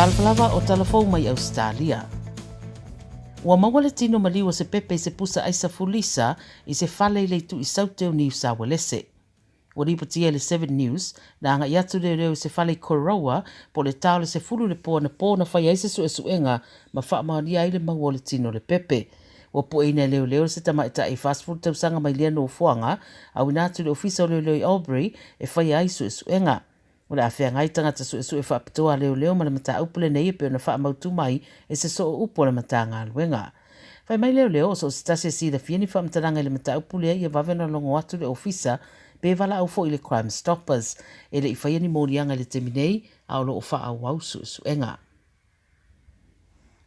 Talofa lava o tala fou mai Ausetalia. Ua maua le tino maliu o se pepe i se pusa aisa fulisa i se fale i le itu i Saute o Niu Sauelese. Ua lipotia e le Seven News, na agai atu leoleo i se fale i Corowa po o le ta o le 10 i le po anapo na faia ai se suesuega ma faamaonia ai le maua o le tino o le pepe. Ua pueina e leoleo se tamaitai e 40 tausaga mai lea nofoaga, auina atu i le Ofisa o Leoleo i Albury e faia ai suesuega. O le a feagai tagata suesue faapitoa a leoleo ma le mataupu lenei e pei ona faamautu mai e se sooupu a le Matagaluega. Fai mai leoleo, o so o se tasi e silafia ni faamatalaga i le mataupu lea ia vave ona logo atu i le ofisa pe valaau foi i le Crime Stoppers. E le i faia ni moliaga i le taimi nei, a o lo o faaauau suesuega.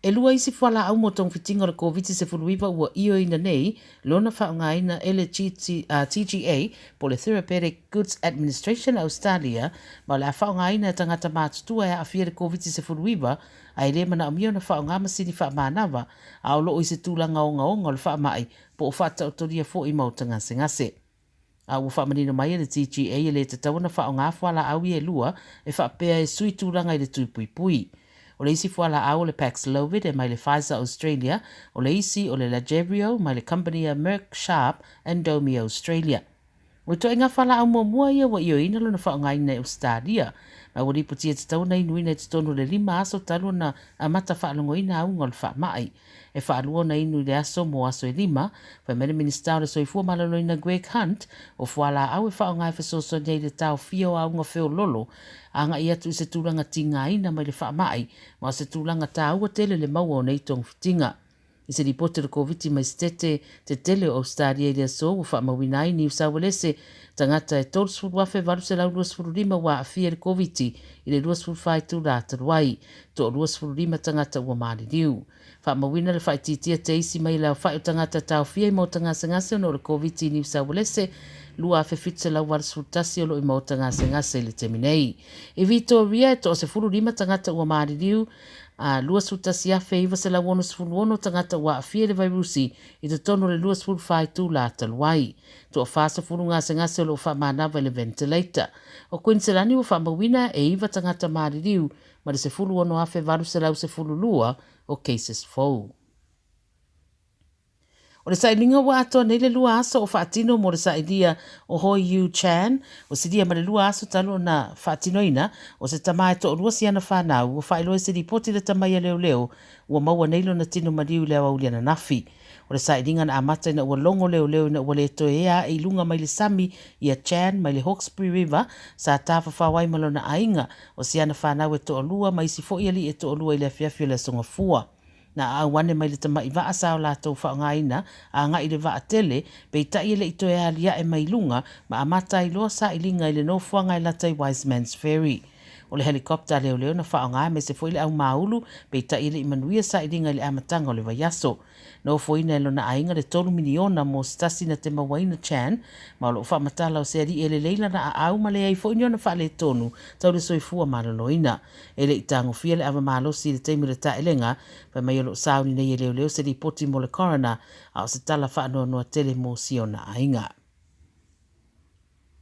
E lua isi fualaau mo togafitiga o le Koviti-19 ua ioeina nei lona faaaogaina e le TGA po o le Therapeutic Goods Administration a Ausetalia ma o le a faaaogaina e tagata matutua e aafia i le Koviti-19 ae le manaomia ona faaaoga masini faamanava a o lo o i se tulaga ogaoga o le faamai po o faataotolia foi i maota gasegase. A ua faamanino mai e le TGA e le tatau ona faaaoga fualaau ia e lua e faapea e sui tulaga i le tui puipui. O le isi fualaau o le Paxlovid e mai le Pfizer Australia, o le isi o le Lagevrio mai le kamupani a Merck Sharp and Dohme Australia. O ituaiga fualaau muamua ia ua ioeina lona faaaogaina e Ausetalia, ma ua lipotia e tatau ona inuina i totonu o le lima aso talu ona amata faalogoina auga o le faamai. E faalua ona inu i le aso mo aso e lima, fai mai le Minisita o le Soifua Maloloina Greg Hunt, o fualaau e faaaoga e fesoasoani ai i le taofia o auga feololo agai atu i se tulaga tigaina mai le faamai, ma o se tulaga taua tele le maua o nei togafitiga. I se lipoti a le Koviti mai Setete tetele o Ausetalia i le aso ua faamauina ai Niu Sauelese tagata e 30,825 ua aafia i le Koviti i le 24 itula talu ai, toa-25 tagata ua maliliu. Faamauina le faaitiitia teisi mai le aofai o tagata taofia i maota gasegase ona o le Koviti i Niu Sauelese 2,781 o lo o i maota gasegase i le taimi nei. I Vitoria, e toa-15 tagata ua maliliu, a 21,966 tagata ua aafia i le vairusi i totonu o le 24 itula talu ai. Toa-40 gasegase o lo o faamanava i le ventilator. O Kuiniselani ua faamauina e 9 tagata maliliu ma le 16,812 o cases fou. O le sailiga ua atoa nei le lua aso o faatino mo le sailia o Hoi Yu Chan, ua silia ma le lua aso talu ona faatinoina, o se tama e toalua siana fanau, ua faailoa i se lipoti lata mai a leoleo ua maua nei lona tino maliu i le aoauli ananafi. O le sailiga na amata ina ua logo leoleo ina ua le toe ea ae i luga mai le sami ia Chan mai le Hawkesbury River sa tafafao ai ma lona aiga, o si ana fanau e toalua ma isi foi alii e toalua i le afiafi o le Aso Gafua. Na aau ane mai le tamai vaa sa o latou faaaogaina agai i le vaa tele, peitai e le i toe aliae mai i luga ma amata ai loa sailiga i le nofoaga e lata i Wiseman's Ferry. O le helicopter a leoleo na faaaoga aemaise foi le aumāulu, peitai e le i manuia sailiga i le amataga o le vaiaso. Na ofoina e lona aiga le tolu miliona mo se tasi na te mauaina Chan, ma o lo o faamatala o se alii e lelei lana aau ma leai foi ni ona faaletonu tau le soifua maloloina. E le i tagofia le ava malosi i le taimi o le taelega, fai mai o lo o sauni nei e leoleo se lipoti mo le coroner, a o se tala faanoanoa tele mo si ona aiga.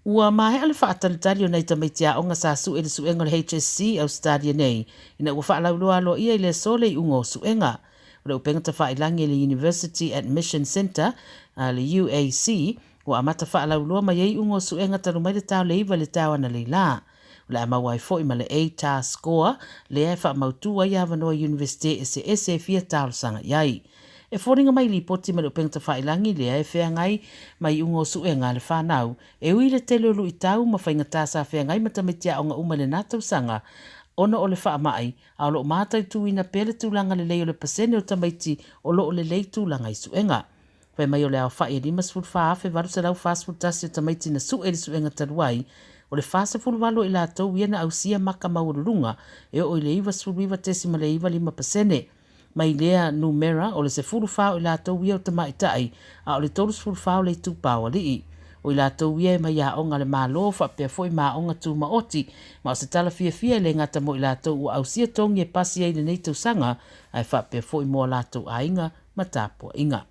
Ua maea le faatalitali o nai tamaiti aoga sa sue i le suega o le HSC i Ausetalia nei, ina ua faalauiloa aloaia i le aso le iuga o suega. O le upega tafailagi a le University Admission Centre, le UAC, ua amata faalauiloa mai ai iuga o suega talu mai le ta o le 9 i le taeao analeila. O le a maua ai foi ma le ATAR score lea e faamautu ai avanoa i Iunivesite eseese e fia talosaga i ai. E foliga mai lipoti ma le upega tafailagi lea e feagai ma iuga o suega a le fanau, e ui i le tele o luitau ma faigata sa feagai ma tamaiti aoga uma i lena tausaga ona o le faamai, a o lo o mataituina pea le tulaga lelei o le pasene o tamaiti o lo o lelei tulaga i suega. Fai mai o le aofai e 54,841 o tamaiti na sue i le suega talu ai, o le 48 o i latou ia na ausia maka maualuluga e oo i le 99.95 pasene. Mai lea numera, o le 14 o i latou ia o tamaitai, a o le 34 o le itupa o alii. O i latou ia e mai aoga a le Malo faapea foi ma aoga tumaoti, ma o se tala fiafia e le gata mo i latou ua ausia togi e pasi ai i lenei tausaga, ae faapea foi mo a latou aiga ma tapuaiga.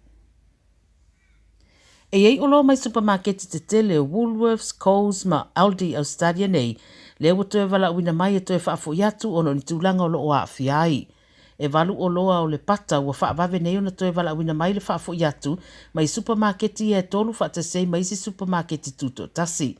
E i ai oloa mai supamaketi tetele o Woolworths, Coles ma Aldi i Ausetalia nei lea ua toe valaauina mai e toe faafoi atu ona o ni tulaga o lo o aafia ai. E valu oloa o le pata ua faavave nei ona toe valaauina mai le faafoi atu mai supamaketi ia e tolu faatasi ai ma isi supamaketi tutoatasi.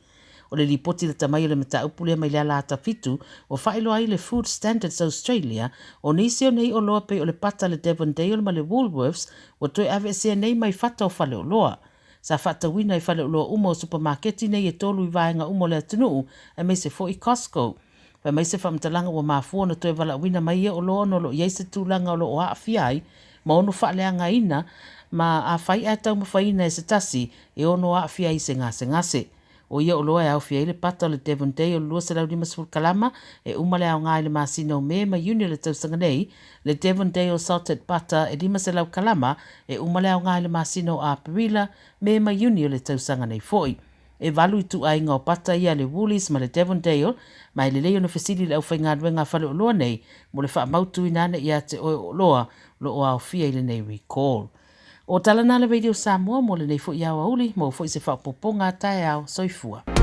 O le lipoti lata mai o le mataupu lea mai le ala ata 7 ua faailoa ai le Food Standards Australia o nisi o nei oloa pei o le pata le Devondale ma le Woolworths ua toe aveesea nei mai fata o faleoloa. Sa faatauina i faleoloa uma o supamaketi nei e tolu i vaega uma o le atunuu aemaise foi Costco. Fai mai se faamatalaga ua mafua ona toe valaauina mai ia oloa ona o lo o i ai se tulaga o lo o aafia ai ma ono faaleagaina ma afai ae taumafaina e se tasi e ono aafia ai se gasegase. O ia oloa e aofia ai le pata o le Devondale 250 kalama e uma le aoga i le masina o Me ma Iuni o le tausaga nei, le Devondale Salted Butter e 500 kalama e uma le aoga i le masina o Aperila, Me ma Iuni o le tausaga nei foi. E valu ituaiga o pata ia a le Woolies ma le Devondale, ma e lelei ona fesili i le aufaigaluega a faleoloa nei mo le faamautuina ane ia te oe o oloa o lo o aofia i lenei recall. O tala na a le Radio Samoa mo lenei foi aoauli, maua foi se faaopoopoga a taeao. Soifua.